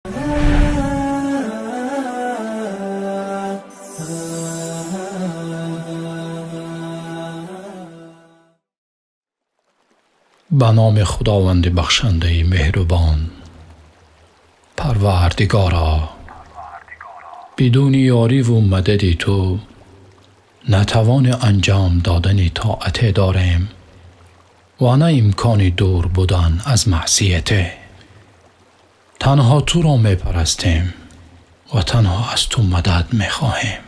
Ба номи Худованди бахшандаи меҳрубон. Парвардигоро, бидуни ёриву мадади ту на тавони анҷом додани тоате дорем ва на имкони дур будан аз маъсияте. Танҳо туро мепарастем ва танҳо аз ту мадад мехоҳем.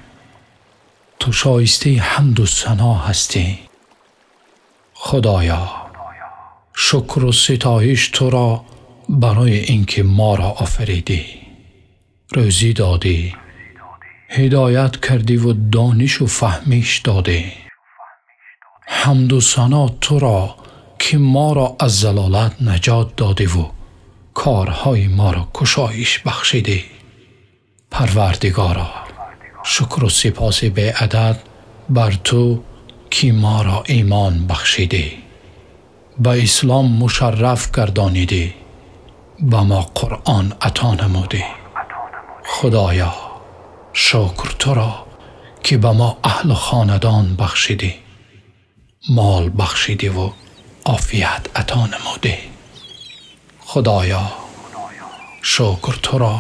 Ту шоистаи ҳамду сано ҳастӣ. Худоё, шукру ситоиш туро барои инки моро офаридӣ, рӯзӣ додӣ, ҳидоят кардӣ ва донишу фаҳмиш додӣ. Ҳамду сано туро ки моро аз залолат наҷот додӣ ва корҳои моро кушоиш бахшидӣ. Парвардигоро, шукру сипоси беадад бар ту ки моро имон бахшидӣ, ба ислом мушарраф гардонидӣ, ба мо Қуръон ато намудӣ. Худоё, шукр туро ки ба мо аҳлу хонадон бахшидӣ, мол бахшидӣ ва офият ато намудӣ. Худоё, шукр туро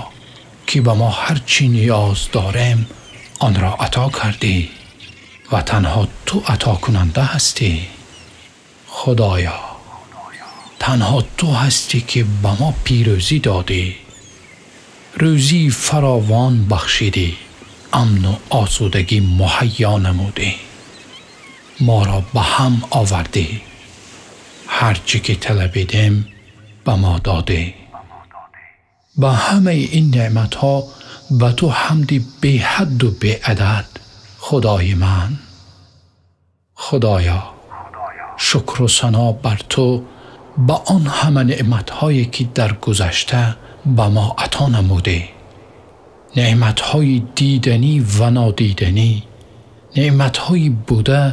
ки ба мо ҳар чӣ ниёз дорем онро ато кардӣ ва танҳо ту атокунанда ҳастӣ. Худоё, танҳо ту ҳастӣ ки ба мо пирӯзӣ додӣ, рӯзии фаровон бахшидӣ, амну осудагӣ муҳайё намудӣ, моро ба ҳам овардӣ, ҳар чӣ ки талабидем ба мо додӣ. Ба ҳамаи ин неъматҳо ба ту ҳамди беҳадду беадад, Худои ман. Худоё, шукру сано бар ту ба он ҳама неъматҳое ки дар гузашта ба мо ато намудӣ, неъматҳои диданӣ ва нодиданӣ, неъматҳои буда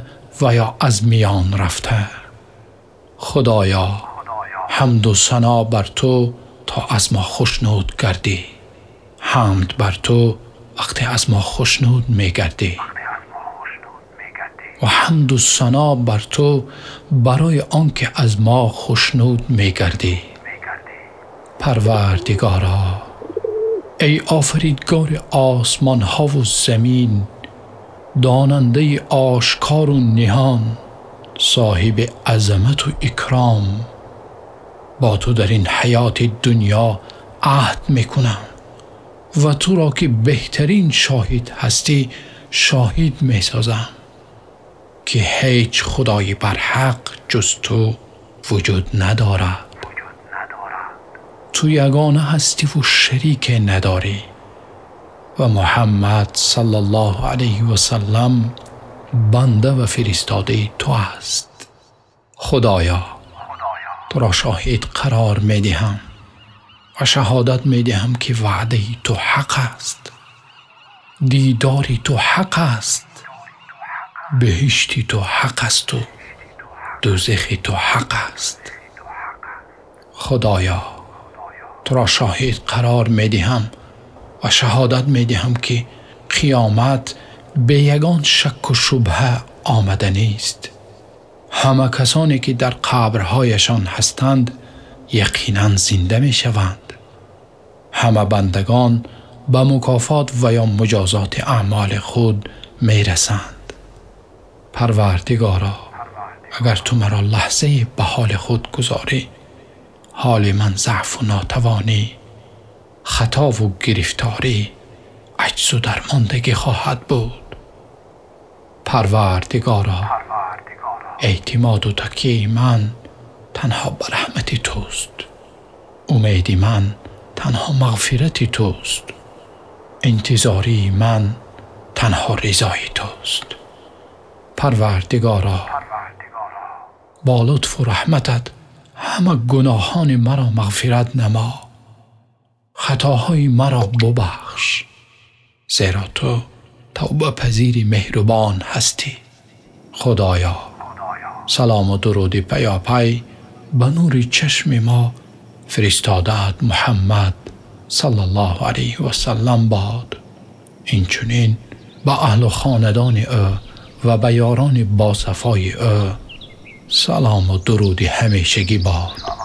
ва ё аз миён рафта. Худоё, ҳамду сано бар ту то аз мо хушнуд гардӣ, ҳамд бар ту вақте аз мо хушнуд мегардӣ ва ҳамду сано бар ту барои он ки аз мо хушнуд мегардӣ. Парвардигоро, эй офаридгори осмонҳову замин, донандаи ошкору ниҳон, соҳиби азамату икром, бо ту дар ин ҳаёти дунё аҳд мекунам ва туро ки беҳтарин шоҳид ҳастӣ шоҳид месозам ки ҳеҷ худои барҳақ ҷуз ту вуҷуд надорад. Ту ягона ҳастӣ ва шарике надорӣ ва Муҳаммад саллаллоҳу алайҳи васаллам банда ва фиристодаи ту аст. Худоё, туро шоҳид қарор медиҳам ва шаҳодат медиҳам ки ваъдаи ту ҳақ аст, дидори ту ҳақ аст, беҳишти ту ҳақ аст ва дӯзахи ту ҳақ аст. Худоё, туро шоҳид қарор медиҳам ва шаҳодат медиҳам ки қиёмат бе ягон шакку шубҳа омаданист. Ҳама касоне ки дар қабрҳояшон ҳастанд яқинан зинда мешаванд. Ҳама бандагон ба мукофот ва ё муҷозоти аъмоли худ мерасанд. Парвардигоро, агар ту маро лаҳзае ба ҳоли худ гузорӣ, ҳоли ман заъфу нотавонӣ, хатову гирифторӣ, аҷзу дармондагӣ хоҳад буд. Парвардигоро, эътимоду такияи ман танҳо ба раҳмати туст, умеди ман танҳо мағфирати туст, интизории ман танҳо ризои туст. Парвардигоро, бо лутфу раҳматат ҳама гуноҳони маро мағфират намо, хатоҳои маро бубахш, зеро ту тавбапазири меҳрубон ҳастӣ. Худоё, салому дуруди паёпай ба нури чашми мо фиристодаат Муҳаммад Саллаллоҳу алайҳи васаллам бод. Инчунин ба аҳлу хонадони ӯ ва ба ёрони босафои ӯ салому дуруди ҳамешагӣ бод.